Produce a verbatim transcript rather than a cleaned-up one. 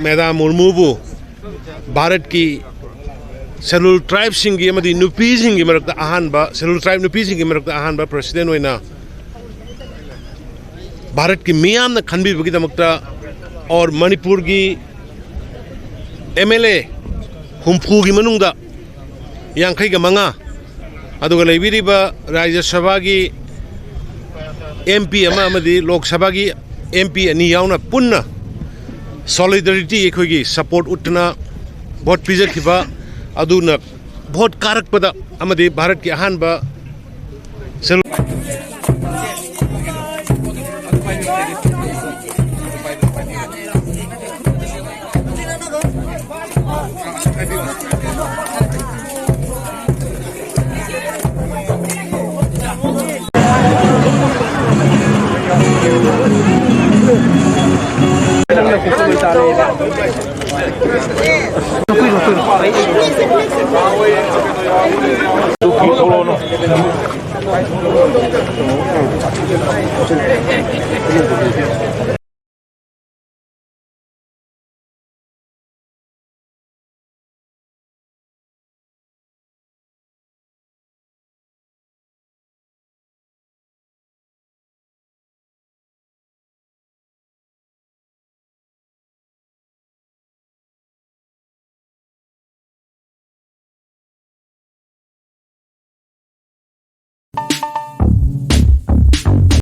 madam ꯃꯨꯔꯃꯨꯕꯨ ꯚꯥꯔꯠꯀꯤ schedule ꯇ꯭ꯔꯥꯏꯕꯁꯤꯡꯒꯤ ꯑꯃꯗꯤ ꯅꯨꯄꯤꯁꯤꯡꯒꯤ ꯃꯔꯛꯇ ꯑꯍꯥꯟꯕ, ꯁꯦꯗꯨꯜ ꯇ꯭ꯔꯥꯏꯕ ꯅꯨꯄꯤꯁꯤꯡꯒꯤ ꯃꯔꯛꯇ ꯑꯍꯥꯟꯕ ꯄ꯭ꯔꯁꯤꯗꯦꯟ ꯑꯣꯏꯅ ꯚꯥꯔꯠꯀꯤ ꯃꯤꯌꯥꯝꯅ ꯈꯟꯕꯤꯕꯒꯤꯗꯃꯛꯇ ꯑꯣꯔ ꯃꯅꯤꯄꯨꯔꯒꯤ ꯑꯦꯝ ꯑꯦꯜ ꯑꯦ ꯍꯨꯝꯐꯨꯒꯤ ꯃꯅꯨꯡꯗ ꯌꯥꯡꯈꯩꯒ ꯃꯉꯥ, ꯑꯗꯨꯒ ꯂꯩꯕꯤꯔꯤꯕ ꯔꯥꯖ꯭ꯌ ꯁꯚꯥꯒꯤ ꯑꯦꯝ ꯄꯤ ꯑꯃ ꯑꯃꯗꯤ ꯂꯣꯛ ꯁꯚꯥꯒꯤ ꯑꯦꯝ ꯄꯤ ꯑꯅꯤ ꯌꯥꯎꯅ ꯄꯨꯟꯅ ꯁꯣꯂꯤꯗꯔꯤꯇꯤ, ꯑꯩꯈꯣꯏꯒꯤ ꯁꯄꯣꯔꯠ ꯎꯠꯇꯨꯅ ꯚꯣꯠ ꯄꯤꯖꯈꯤꯕ ꯑꯗꯨꯅ ꯚꯣꯠ ꯀꯥꯔꯛꯄꯗ ꯑꯃꯗꯤ ꯚꯥꯔꯠꯀꯤ ꯑꯍꯥꯟꯕ ꯁꯦꯂꯨ-